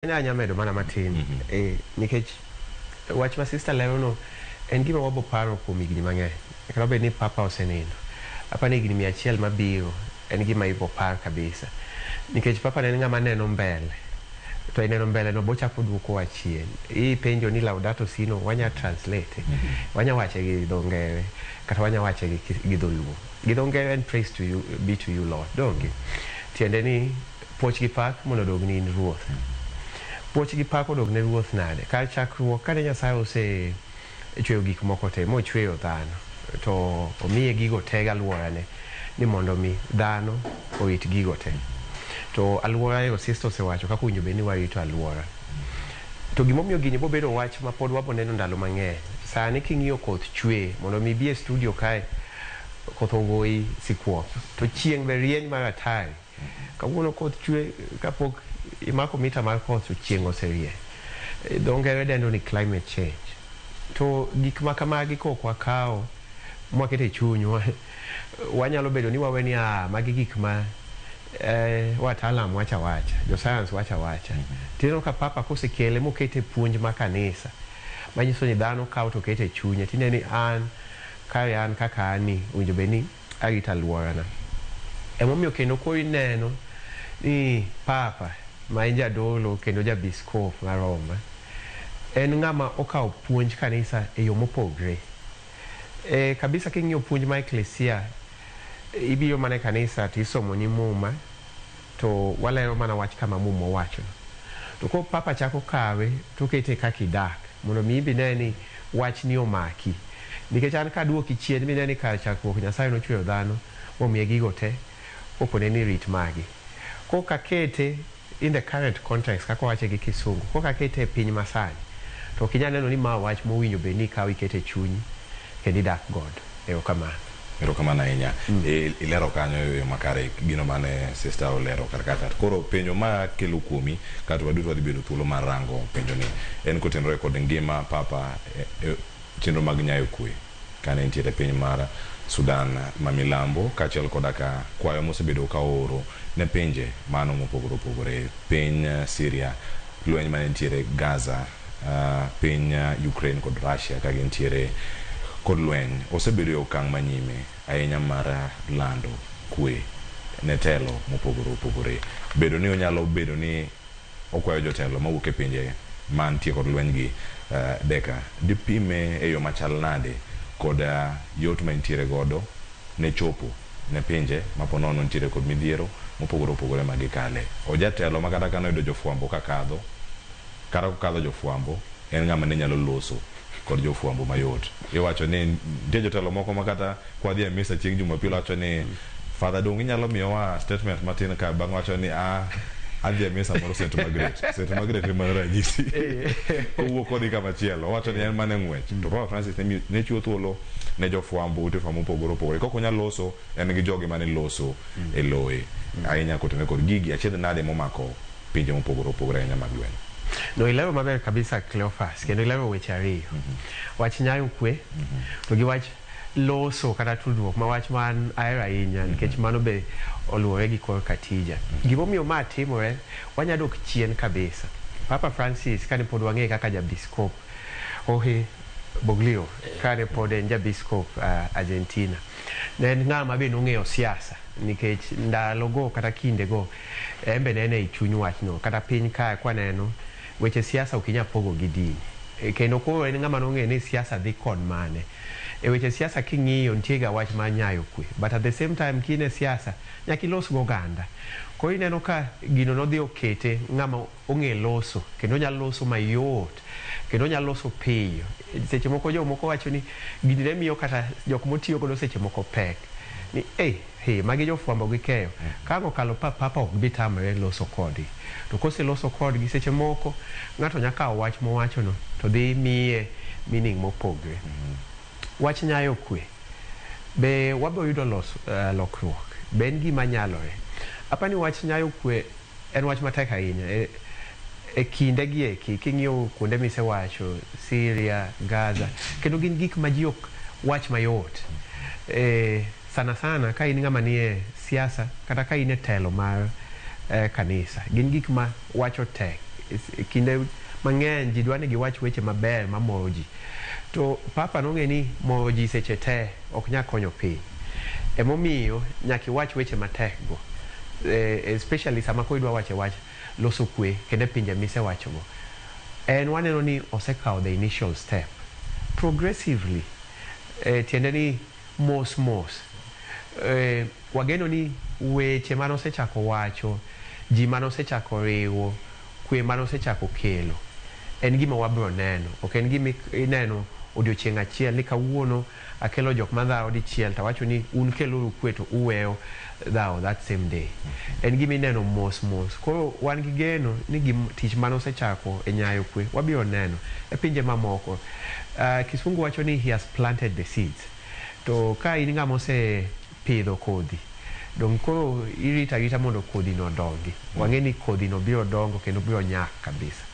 Anya medo mana matin nikech wach ma sister lero no en gima wabo paro kuom higni mang'eny. Kata obed ni papa osenindo, apani higni 100 mabiro en gima ibo par kabisa. Nikech papa ne en ng'ama neno mbele, to e neno mbele no bochako duokowa chien. Ipenjo ni Laudato Si no wanya translate, wanya wache gi dho ngere kata wanya wache gi dholuo. Gi dho ngere en praise to you, be to you Lord. Donge? Tiende ni puoch gi pak mondo odog ni in Ruoth. Puoch gi pak odog ne Ruoth nade? Kar chakruok kane Nyasaye osechweyo gik moko te, mochweyo dhano, to omiye gigo te gi alworane ni mondo mi dhano orit gigo te. To alwora ero sister osewacho kaka owinjo bed ni warito alwora. To gimomiyo gini bobedo wach ma pod wabo neno ndalo mang'eny. Sani king'iyo koth chwe, mondo mi ibi e studio kae, koth ogoyi sikuop. To chieng' be rieny mar atari. Kawuono koth chwe kapok imako mita mar koth to chieng' oserieny. Dho ngere dendo ni climate change. To gik ma kamagi kok wakawo mwaketo e chunywa, wanyalo bedo ni wawe ni magi gik ma wataalam wacho awacha, jo science wacho awacha. Tineno ka papa kosekele mokete e puonj ma kanisa, manyiso ni dhano kawo to keto e chunye, tineno ni an kare an kaka an ni owinjo bed ni arito alworana. Emomiyo kendo koro ineno ni papa ma en jadolo kendo jabiskop ma Roma en ng'ama okawo puonj kanisa e yo mopogre. Kabisa king'iyo puonj mar eklesia, ibiro mana e kanisa tisomoni muma to walero mana wach kama muma owacho. To koro papa chako kawe tokete kaka idak mondo mi inbe ine ni wachni omaki. Nikech an kaduoki chien mine ni kar chakruok Nyasaye nochweyo dhano momiye gigo te kokone ni rit magi. Kokakete in the current context kaka wawache gi kisungu, kokakete e piny masani, to ok inyal neno ni ma wach mowinjo bed ni ikawo ikete e chunyi kendo idak godo. Erokamano. Erokamano ahinya. Ilero kanyo e yo makare gino mane sister olero kar kacha. Koro penjo ma kelo kuomi kato waduto wadhi bedo thuolo mar rango penjo ni en kotenore kod ngima papa e chenro mag nyayo kwe kane entiere e piny mar Sudan ma milambo kaachiel koda ka kwayo mosebedo ka ooro ne pinje mano mopogore opogore piny Syria, lweny mane nitiere Gaza, piny Ukraine kod Russia ka gintiere kod lweny osebedo e okang' manyime ahinya mar lando kwe ne telo mopogore opogore. Bedo ni onyalo bedo ni okwayo jotelo mawuok e pinje mantie kod lweny gi Deka dipime e yo machal nade kod yot ma entiere godo ne chopo ne pinje ma po nono nitiere kod midhiero mopogore opogore ma gikale. Ojatelo ma kata kanoyudo jofwambo kakadho kata kokadho jofwambo en ng'ama ne nyalo loso kod jofwambo mayot. Iwacho ni nitie jotelo moko ma kata kwadhi e misa chieng' Jumapil wacho ni Father dong inyalo miyowa statement matin ka bang' wacho ni a adhi e misa moro St. Margaret. St. Margaret ema ranyisi. Kowuok kodhi kama chielo owacho ni en mana e ng'wech. To Papa Francis ne chiwo thuolo ne jofwambo ute fwambo mopogore opogore. Kok onyal loso en gi joge mane loso e loye. Ahinya kotenore kod gigi achiedh nade momako pinje mopogore opogore ahinya mag lweny. No ilero maber kabisa Cleophas, kendo ilero weche ariyo. Wach nyayo kwe to gi wach loso kata tudruok ma wach ma an ahero ahinya nikech mano be oluwore gi korka tija. Gimomiyo ma timore, wanya dok chien kabisa. Papa Francis kane pod wang'eye kaka jabiskop Jorge Bergoglio kane pod en jabiskop Argentina, ne en ng'ama be nong'eyo siasa nikech ndalogo kata kindego en be ne en ei chuny wachno. Kata piny kae kwaneno weche siasa ok inyal pogo gi dini. Kendo koro en ng'ama nong'eyo ni siasa dhi kon mane. E weche siasa king'iyo nitie ga wach mar nyayo kwe. But at the same time kin e siasa nyaka ilos gi oganda. Koro ineno ka gino nodhi okete ng'ama ong'e loso kendo onyalo loso mayot kendo onyalo loso piyo. Seche moko jomoko wacho ni gini ne miyo kata jok motiyo godo seche moko pek. Ni eh, magi jofwambo gi keyo. Ka ang' okalo pa papa ok bi tamre loso kodgi. To koseloso kodgi seche moko ng'ato nya kawo wach mowacho no to dhi miye meaning mopogre. Wach nyayo kwe be wabo yudo lokruok be en gima nyalore. Apani wach nyayo kwe en wach matek ahinya e kinde gi eki king'iyo kuonde misewacho Syria, Gaza kendo gin gik ma ji ok wach mayot. Sana sana ka in ng'ama nie siasa kata ka in e telo mar kanisa gin gik ma wacho tek. Kinde mang'eny ji dwa ni giwach weche maber mamoro ji. To Papa nong'e ni moro ji seche te ok nyal konyo piny. Emomiyo nyaka iwach weche matek go. Especially sama koro idwa wacho wach loso kwe kendo e pinje misewachogo. En waneno ni osekawo the initial step. Progressively, tiende ni mos mos, wageno ni weche mane osechako wacho, ji mane osechako riwo, kwe mane osechako kelo, en gima wabiro neno. Ok en gima ineno odiochieng' achiel ni kawuono akelo jok madhawo dichiel tawacho ni un keluru kwe to uweyo dhawo that same day. En gima ineno mos mos. Koro wan gi geno ni tich mane osechako e nyayo kwe wabiro neno e pinje mamoko. Kisungu wacho ni he has planted the seeds. To ka in ng'ama osepidho kodhi, dong koro irito arita mondo kodhi no odongi. Wang'e ni kodhi no biro dongo kendo biro nyak kabisa.